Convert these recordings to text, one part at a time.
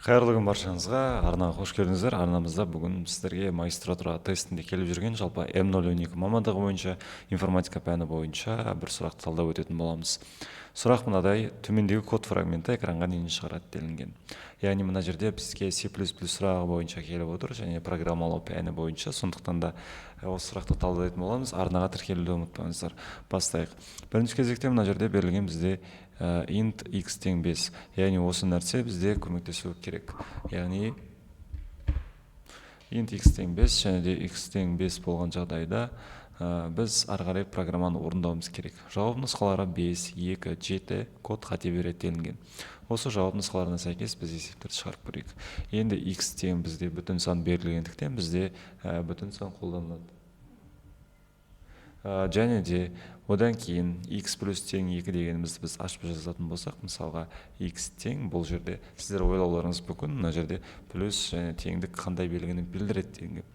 Қайырлы күн баршаңызға! Арнаға қош келдіңіздер. Арнамызда бүгін сіздерге магистратура тестінде келіп жүрген, жалпы М012 мамандығы бойынша, информатика пәні бойынша бір сұрақты талдап өтетін боламыз. Сұрақ мынадай: «Төмендегі код фрагменті экранға нені шығарады?» – делінген. Яғни мына жерде бізге C++ сұрағы бойынша келіп отыр және программалау пәні бойынша. Сондықтан да осы сұрақты талдайтын боламыз. Арнаға тіркелуді ұмытпаңыздар. Бастайық. Бірінші кезекте мына жерде берілген бізде int x тең 5, яғни осы нәрсе бізде көмектесуі керек. Яғни int x тең 5 және де x тең 5 болған жағдайда біз ары қарай программаны орындауымыз керек. Жауап нұсқалары: 5, 2, 7, код қате береді делінген. Осы жауап нұсқаларына сәйкес біз есептерді шығарып көрейік. Енді x тең бізде бүтін сан берілгендіктен, бізде бүтін сан қолданылады. Және де одан кейін x плюс тең 2 дегенімізді біз ашып жазатын болсақ, мысалға, x тең, бұл жерде сіздер ойлауларыңыз мүмкін, мына жерде плюс және теңдік қандай белгіні білдіреді дегенге.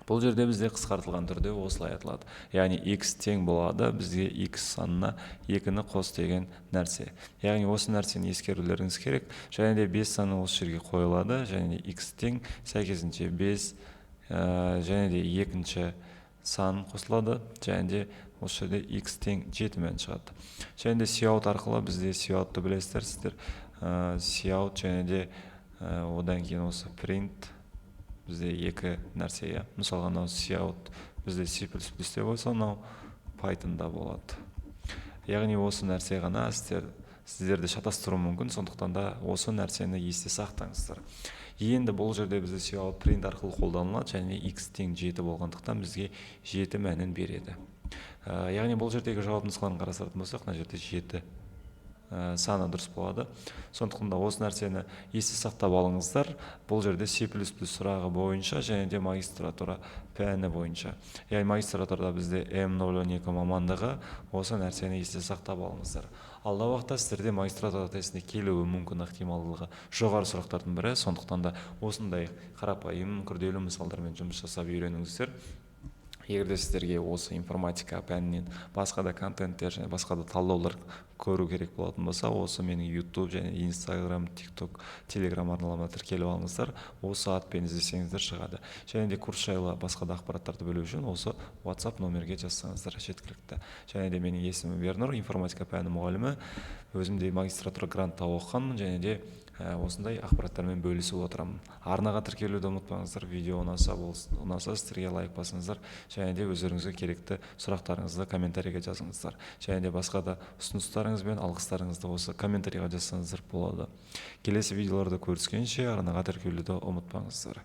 Бұл жерде бізде қысқартылған түрде осылай айтылады, яғни x тең болады бізге x санына екіні қос деген нәрсе. Яғни осы нәрсені ескерулеріңіз керек. Және де 5 саны осы жерге қойылады және де x тең сәйкесінше 5 және де екінші сан қосылады және де осы жерде x тең 7 мән шығады. Және де cout арқылы бізде, cout-ты білесіздер сіздер, cout және де одан кейін осы print бізде екі нәрсе, иә. Мысалға, мынау cout бізде C++-те болса, мынау Python-да болады. Яғни осы нәрсе ғана сіздерді шатастыруы мүмкін, сондықтан да осы нәрсені есте сақтаңыздар. Енді бұл жерде бізде cout, print арқылы қолданылады және x тең 7 болғандықтан, бізге 7 мәнін береді. Яғни бұл жердегі жауап нұсқаларын қарастыратын болсақ, мына жерде 7 саны дұрыс болады. Сондықтан да осы нәрсені есте сақтап алыңыздар. Бұл жерде C++ сұрағы бойынша және де магистратура пәні бойынша, яғни магистратурада бізде М012 мамандығы. Осы нәрсені есте сақтап алыңыздар. Алдағы уақытта сіздерде магистратура тестіне келуі мүмкін, ықтималдығы жоғары сұрақтардың бірі. Сондықтан да осындай қарапайым, күрделі мысалдармен жұмыс жасап үйреніңіздер. Егер де сіздерге осы информатика пәнінен басқа да контенттер және басқа да талдаулар көру керек болатын болса, осы менің YouTube және Instagram, TikTok, Telegram арналарыма тіркеліп алыңыздар. Осы атпен іздесеңіздер, шығады. Және де курс жайлы басқа да ақпараттарды білу үшін осы WhatsApp номерге жазсаңыздар, жеткілікті. Және де менің есімім Ернұр, информатика пәні мұғалімі. Өзім де магистратура грантта оқығанмын және де осындай ақпараттармен бөлісіп отырамын. Арнаға тіркелуді ұмытпаңыздар. Видео ұнаса, сіздерге лайк басыңыздар және де өздеріңізге керекті сұрақтарыңызды комментарийге жазыңыздар. Және де басқа да ұсыныстарыңыз бен алғыстарыңызды осы комментарийға жазсаңыздар болады. Келесі видеоларда көріскенше, арнаға тіркелуді ұмытпаңыздар.